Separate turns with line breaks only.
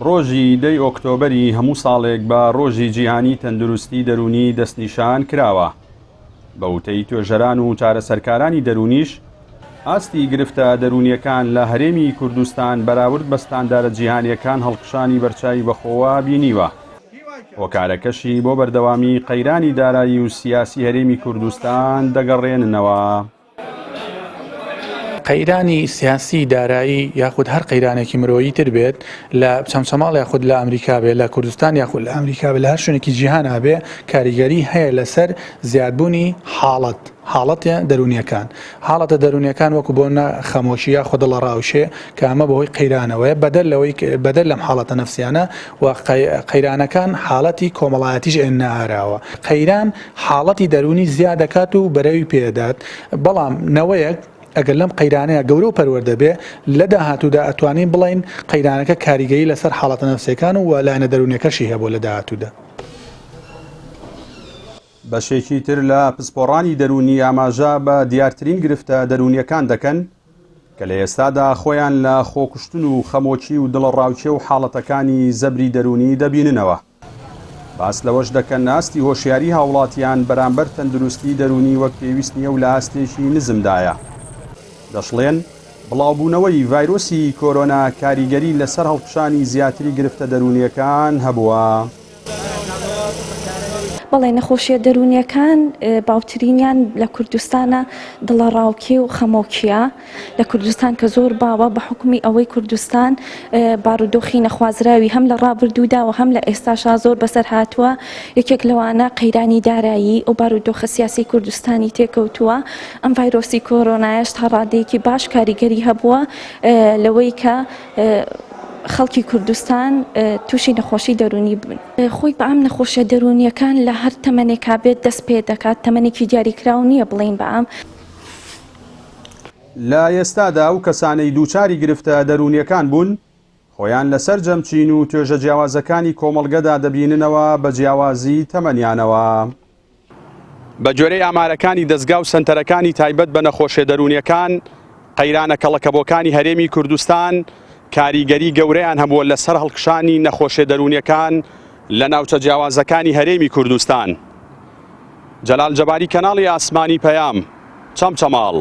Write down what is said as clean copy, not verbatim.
ڕۆژی دەی ئۆکتۆبەری هەموو ساڵێک بە ڕۆژی جیهانی تەندروستی دەروونی دەستنیشان کراوە. بە وتەی توێژەران و چارەسەرکارانی دەروونیش، ئاستی گرفتە دەروونییەکان لە هەرێمی کوردستان بەراورد بە ستاندارە جیهانییەکان هەڵکشانی بەرچاوی بەخۆوە بینیوە. هۆکارەکەشی بۆ بەردەوامی قەیرانی دارایی و سیاسی هەرێمی کوردستان دەگەڕێننەوە.
قەیرانی سیاسی، دارایی یاخود هەر قەیرانێکی مرۆیی تر بێت لە چەمچەماڵ یاخود لە ئەمریکا بێت لە کوردستان یاخود لە ئەمریکا بێت لە هەر شوێنێکی جیهانا بێ کاریگەری هەیە لەسەر زیادبوونی حاڵەت حاڵەتە دەروونیەکان حاڵەتە دەروونیەکان وەکو بۆ نە خەمۆکی یاخود دڵەڕاوکێ کە ئەمە بەهۆی قەیرانەوەیە بەدەر لەوەی بەدەر لەم حاڵەتە نەفسیانە و قەیرانەکان حاڵەتی کۆمەڵایەتیش ئێننە ئاراوە قەیران حاڵەتی دەروونی زیاد دەکات و بەرەوی پێدات، بەڵام نەوەیەک ئەگەر لەم قەیرانەیە گەورە و پەروەردە بێ، لە داهاتوودا ئەتوانین بڵێین قەیرانەکە کاریگەری لەسەر حاڵەتە نەفسیەکان و لایەنە دەروونیەکەشی هەبووە لە داهاتوودا.
بەشێکی تر لە پسپۆڕانی دەروونی ئاماژە بە دیارترین گرفتە دەروونیەکان دەکەن کە لە ئێستادا خۆیان لە خۆکوشتن و خەمۆکی و دڵەڕاوکێ و حاڵەتەکانی زەبری دەروونی دەبیننەوە. باس لەوەش دەکەن ئاستی هۆشیاری هاوڵاتیان بەرامبەر تەندروستی دەروونی وەک پێویست نییە و لە ئاستێکی نزمدایە. دەشڵێن، بڵاوبوونەوەی ڤایرۆسی کۆرۆنا کاریگەری لەسەر هەڵکشانی زیاتری گرفتە دەروونییەکان هەبووە.
بەڵێ نەخۆشیە دەروونیەکان باوترینیان لە کوردستانە دڵەڕاوکێ و خەمۆکیە لە کوردستان کە زۆر باوە بە حوکمی ئەوەی کوردستان بارودۆخی نەخوازراوی هەم لە ڕابردوودا و هەم لە ئێستاشا زۆر بەسەر هاتووە یەکێک لەوانە قەیرانی دارایی ئەو بارودۆخە سیاسی کوردستانی تێکەوتووە ئەم ڤایرۆسی کۆرۆنایش تا ڕادەیەکی باش کاریگەری هەبووە لەوەی کە خەڵکی کوردستان تووشی نەخۆشی دەروونی بن. خۆی بە عام نەخۆشیە دەروونیەکان لە هەر تەمەنێکا بێت دەست پێ دەکات تەمەنێکی دیاریکراو نییە بڵێین بە عام.
لە ئێستادا ئەو کەسانەی دووچاری گرفتە دەروونیەکان بوون خۆیان لە سەرجەم چین و توێژە جیاوازەکانی کۆمەڵگەدا دەبیننەوە بە جیاوازی تەمەنیانەوە. بە گوێرەی ئامارەکانی دەزگا و سەنتەرەکانی تایبەت بە نەخۆشیە دەروونیەکان، قەیرانە کەڵەکەبووەکانی هەرێمی کوردستان کاریگەری گەورەیان هەبووە لەسەر هەڵکشانی نەخۆشیە دەروونیەکان لە ناوچە جیاوازەکانی هەرێمی کوردستان. جەلال جەباری کەناڵی ئاسمانی پەیام، چەمچەماڵ.